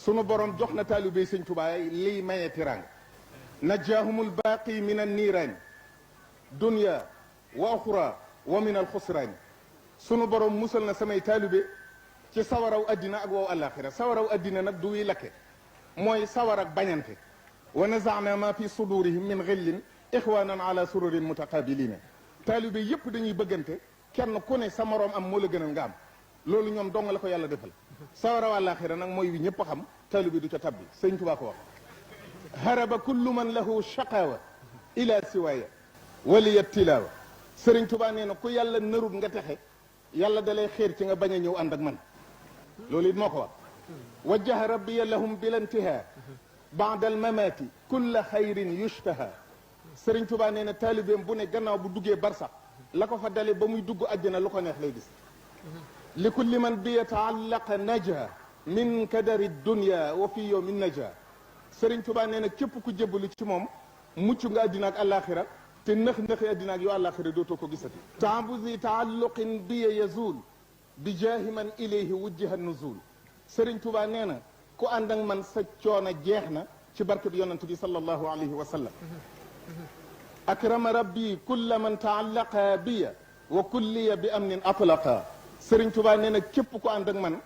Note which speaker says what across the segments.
Speaker 1: sunu borom jox na taalibe sëñ Tuubaa liy maye tiraanga najjaahumul baaqi min an niiraan dunya wa uxra wa min al xusraan sunu borom musal na samay taalibe ci sawaraw addina ak wow àllaaxira sawaraw addina nag du wi lakke mooy sawar ak bañante wa nazaana ma fi sudurihim min xillin ixwanan ala sururin mutaqabilina taalibe yépp dañuy bëggante kenn ku ne sa moroom am moo la gënal nga am loolu ñoom dong la ko yàlla defal sawaraw àllaaxira nag mooy wi ñëpp xam taalibe du ca tabbi sëñ Tuubaa ko wax haraba kullu man lahu shaqawa ila siwaaya waliya tilaawa sëriñ Tuubaa nee na ku yàlla narut nga texe yàlla dalay xéer ci nga bañ a ñëw ànd ak man loolu it moo ko wax wajjaha rabbiya lahum bila intihaa baada al mamaati kulla xayrin yushtaha sëriñ Tuubaa nee na taalibeem bu ne gannaaw bu duggee barsax la ko fa dale ba muy dugg àjjana lu ko neex lay gis li kulli man bi yataallaqa naja min kadari dunya wa fi yowmin naja sëriñ Tuubaa nee na képp ku jébbalu ci moom mucc nga àddina ak àllaaxira te nëx-nëxi àddina ak yoo àllaaxira dootoo ko gisati taabusi taalluqin biya yazul bi jaahi man ilayhi wujjiha nuzul sëriñ Tuubaa nee na ku ànd ak man sa coono jeex na ci barke bi yonent bi sallallahu alayhi wa sallam akrama rabbi kulla man taallaqa biya wa kulliya bi amnin atlaqa sëriñ Tuubaa nee na képp ku ànd ak man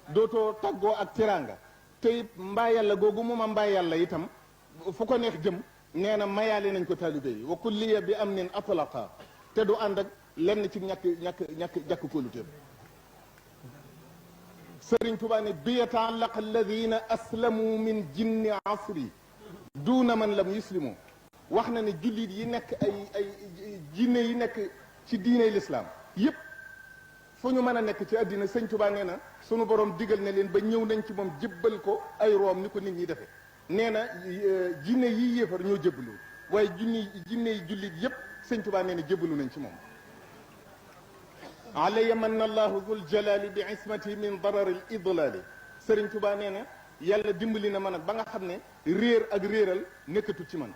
Speaker 1: dootoo taggoo ak tiraanga te it mbaa yàlla googu mu ma mbaa yàlla itam fu ko neex jëm nee na mayaale nañ ko taalibe yi wa kulliya bi amnin atlaqa te du ànd ak lenn ci ñàkk kóoluteem sëriñ Tuubaa ne bi yataallaqa alladina aslamu min jinni asri duuna man lam yuslimu wax na ne jullit yi nekk ay jinne yi nekk ci diiney lislaam yépp fu ñu mën a nekk ci àddina sëñ Tuubaa nee na sunu borom digal na leen ba ñëw nañ ci moom jébbal ko ay room ni ko nit ñi defee nee na jinne yi yéefar ñoo jébbalu waaye jinne yi jullit yépp sëñ Tuubaa nee na jébbalu nañ ci moom alaya manna allahu dul jalali bi ismati min darar al idlali sëriñ Tuubaa nee na yàlla dimbali na ma nag ba nga xam ne réer ak réeral nekkatu ci man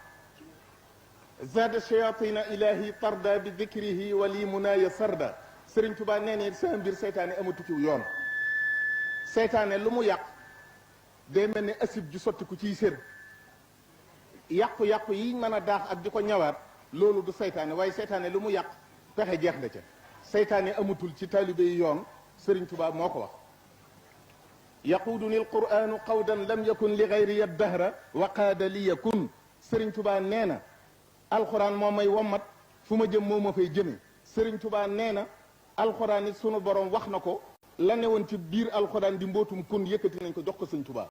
Speaker 1: zada shayatina ilahi tarda bi dikrihi wali munaya sarda sëriñ Tuubaa nee na sama mbir seytaane amatu ci yoon seytaane lu mu yàq day mel ne asib ju sotti ku ciy sér yàqu-yàqu yi mën a daax ak di ko ñawaat loolu du seytaane waaye seytaane lu mu yàq pexe jeex na ca seytaane amatul ci taalibe yi yoon sëriñ Tuubaa moo ko wax yaquuduni alquranu qawdan lam yakun li gayri dahra wa qaada li yakun sëriñ Tuubaa nee na alxuraan moo may wommat fu ma jëm moo ma fay jëme sëriñ Tuubaa nee na alxuraan it sunu borom wax na ko la newoon ci biir alxuraan di mbootum kun yëkkati nañ ko jox ko sëriñ Tuubaa